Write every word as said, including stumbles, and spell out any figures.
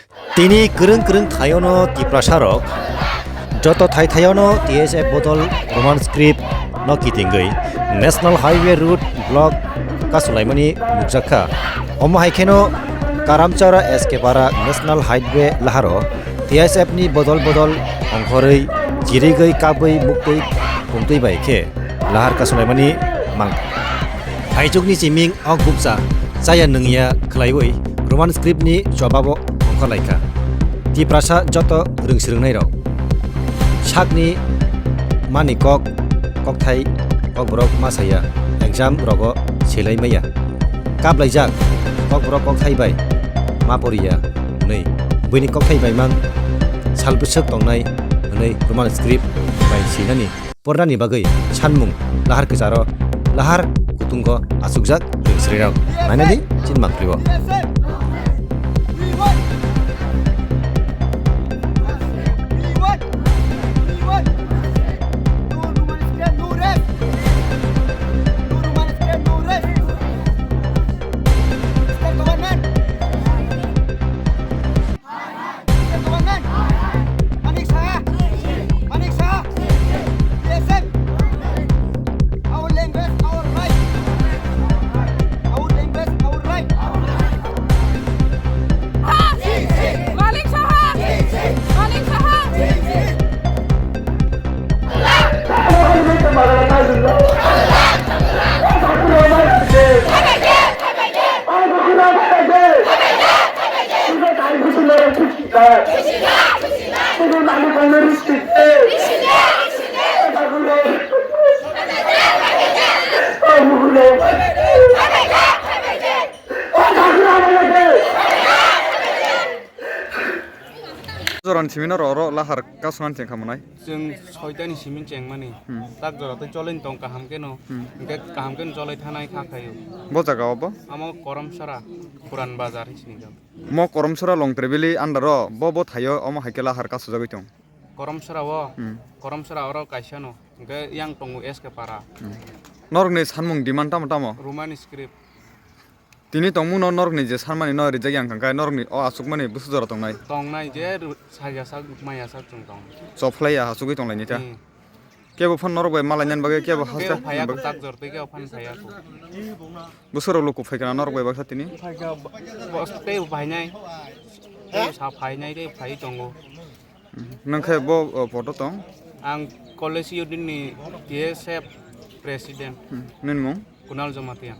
Tini kwrwng kwrwng thaiono Tiprasa rok joto thai thaiono T S F bodol Roman script no kitingwi National Highway Road Block kasulaimani nukjakha. Omo hai kheno Karamchara S K Para National Highway laharo T S F ni bodol bodol ongkhorwi chirigwi kabwi muktwi pungtwi bai khe lahar kasulaimani mang. Phaijukni chiming ok bukcha chaya nungya khlaiwi Roman script ni chobabo ongkhorlaikha. Tiprasa joto rwngsrwngnairok sakni mani kok kokthai kokborok ma saya exam rogo selai maya. Kaplaijak kokborok kokthai bai ma poriya hwnwi buini kokthai bai mang sal bwswk tongnai hwnwi Roman script bai sinani. Pornani bagwi sanmung lahar kwcharo lahar kutungo achukjak rwngsrwirok nainani chinmang phrio. Government! Manik Saha! Manik Saha! B S F! Our language, our right! Our language, our right! Manik Saha! Manik Saha! Jorani simi no ro ro lahar kasonani chengkha monai. Chwng soitani simi chengmani. Hmm. Tak jora tei cholai tong kaham keno. Hmm. Hingke kaham keno cholai thanai kha khayo. Bo jaga o bo? Amo Koromsora, Puran Bazar hinwi sinijak. Mo Koromsora Longtrebili under o bo bo thaio omo hai khe lahar kasujagwi tong. Koromsora o, Hmm. Koromsora oro kaisa no. Hingke yang tongo S K Para. Hmm. Norokni sanmung demand tamo tamo? Roman script. Tini tongmungno norokni je sanmani no rijak yang kangkha norokni o achukmani bwswk jora tongnai? Tongnai je ru-, sayasak, mayasak chwng tong. Chophlaiya achugwi tonglaini ta? Hmm. Kebo phano norok bai malainani bagwi kebo Kebo haste phaiya ko, tak jor tei kebo phano phaiya ko. Bwswk rok luku phaikha na norok bai baksa tini? Phaikha, bo-, bos tei phainai. Tei sa phainai tei phai tongo. Nang khe bo, o, poto tong? Ang College Union ni T S F President. Hmm. Nini mung? Kunal Jamatia.